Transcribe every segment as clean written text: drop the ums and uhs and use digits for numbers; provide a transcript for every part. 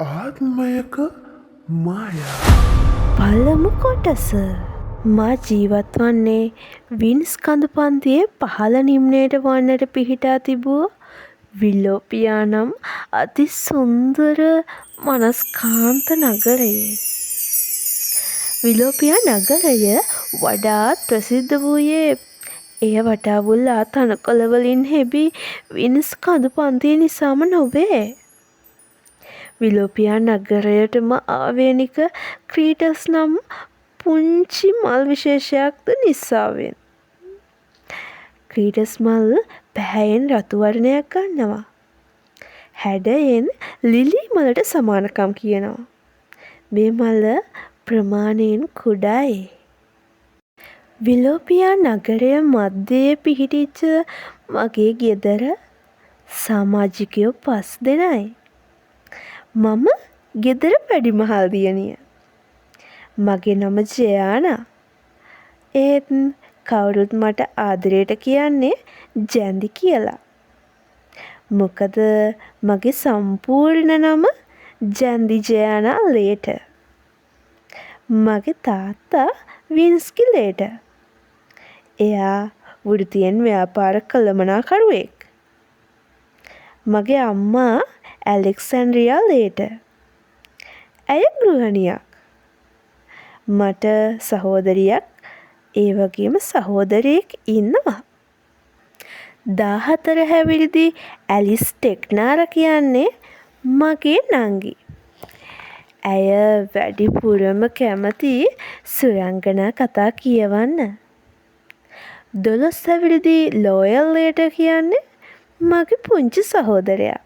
ආත්මයක මායා. පළමු කොටස. මා ජීවත් වන්නේ වින්ස් කඳු පන්තියේ පහළ නිම්නයට වන්නට පිහිටා තිබූ විලෝපියා නම් අති සුන්දර මනස්කාන්ත නගරයේ. විලෝපියා නගරය වඩාත් ප්‍රසිද්ධ වූයේ එය වටා වූ තණකොළ වලින් හෙබි වින්ස් කඳු පන්තිය නිසාම නොවේ. විලෝපියා නගරයටම ආවේනික ක්‍රීටස් නම් පුංචි මල් විශේෂයක් ද නිසාවෙන්. ක්‍රීටස් මල් පැහැයෙන් රතු වර්ණයක් ගන්නවා. හැඩයෙන් ලිලි මලට සමානකම් කියනවා. මේ මල ප්‍රමාණයෙන් කුඩායි. විලෝපියා නගරය මධ්‍යයේ පිහිටිච්ච මගේ ගෙදර සාමාජිකයෝ පස් දෙනයි. මම ගෙදර වැඩිමහල් දියණිය. මගේ නම ජයානා. ඒත් කවුරුත් මට ආදරේට කියන්නේ ජැන්දි කියලා. මොකද මගේ සම්පූර්ණ නම ජැන්දි ජයානා ලේට. මගේ තාත්තා වින්ස්කි ලේට. එයා වෘත්තියෙන් ව්‍යාපාර කළමනාකරුවෙක්. මගේ අම්මා ඇලෙක්සැන්ඩ්‍රියා ලේට. ඇය ගෘහණියක්. මට සහෝදරියක් ඒ වගේම සහෝදරයෙක් ඉන්නවා. 14 හැවිරිදි ඇලිස් ටෙක්නාරා කියන්නේ මගේ නංගි. ඇය වැඩිපුරම කැමති සුරංගනා කතා කියවන්න. 12 හැවිරිදි ලෝයල් ලේට කියන්නේ මගේ පුංචි සහෝදරයා.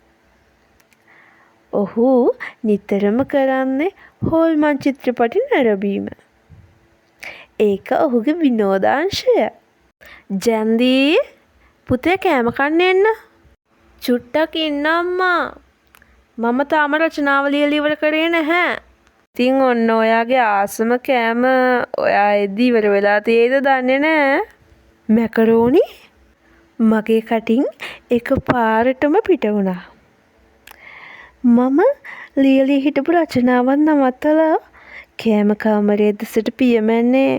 ඔහු නිතරම කරන්නේ හොල්මන් චිත්‍රපටි නැරඹීම. ඒක ඔහුගේ විනෝදාංශය. ජැන්දී, පුතේ කෑම කන්න එන්න. චුට්ටක් ඉන්න අම්මා. මම තාම රචනාව ලියලා ඉවර කරේ නැහැ. ඉතින් ඔන්න ඔයාගේ ආසම කෑම ඔයා එද්දි ඉවර වෙලා තියෙයිද දන්නේ නෑ. මැකරෝනි මගේ කටින් එක පාරටම පිට වුණා. මම ලිය ලිය හිටපු රචනාවත් නවත්තලා කෑම කාමරය දෙසට පියමැන්නේ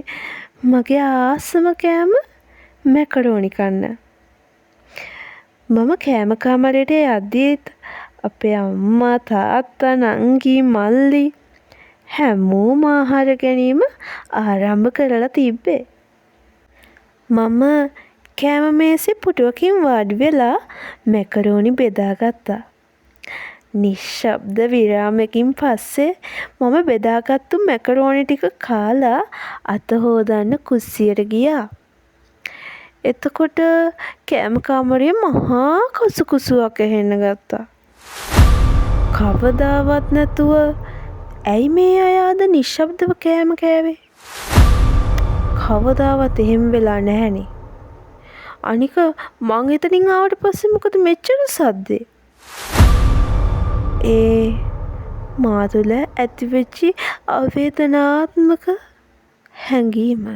මගේ ආසම කෑම මැකරෝනි කන්න. මම කෑම කාමරයට යද්දීත් අපේ අම්මා, තාත්තා, නංගි, මල්ලි හැමෝම ආහාර ගැනීම ආරම්භ කරලා තිබ්බේ. මම කෑම මේසේ පුටුවකින් වාඩි වෙලා මැකරෝනි බෙදා ගත්තා. නිශ්ශබ්ද විරාමයකින් පස්සේ මම බෙදාගත්තු මැකරෝනි ටික කාලා අත හෝදන්න කුස්සියට ගියා. එතකොට කෑම කාමරයේ මහා කසුකුසුවක් ඇහෙන්න ගත්තා. කවදාවත් නැතුව ඇයි මේ අය අද නිශ්ශබ්දව කෑම කෑවේ? කවදාවත් එහෙම වෙලා නැහැනේ. අනික මං එතනින් ආවට පස්සේ මොකද මෙච්චර සද්දේ? ඒ මා තුළ ඇතිවෙච්චි ආවේදනාත්මක හැඟීම.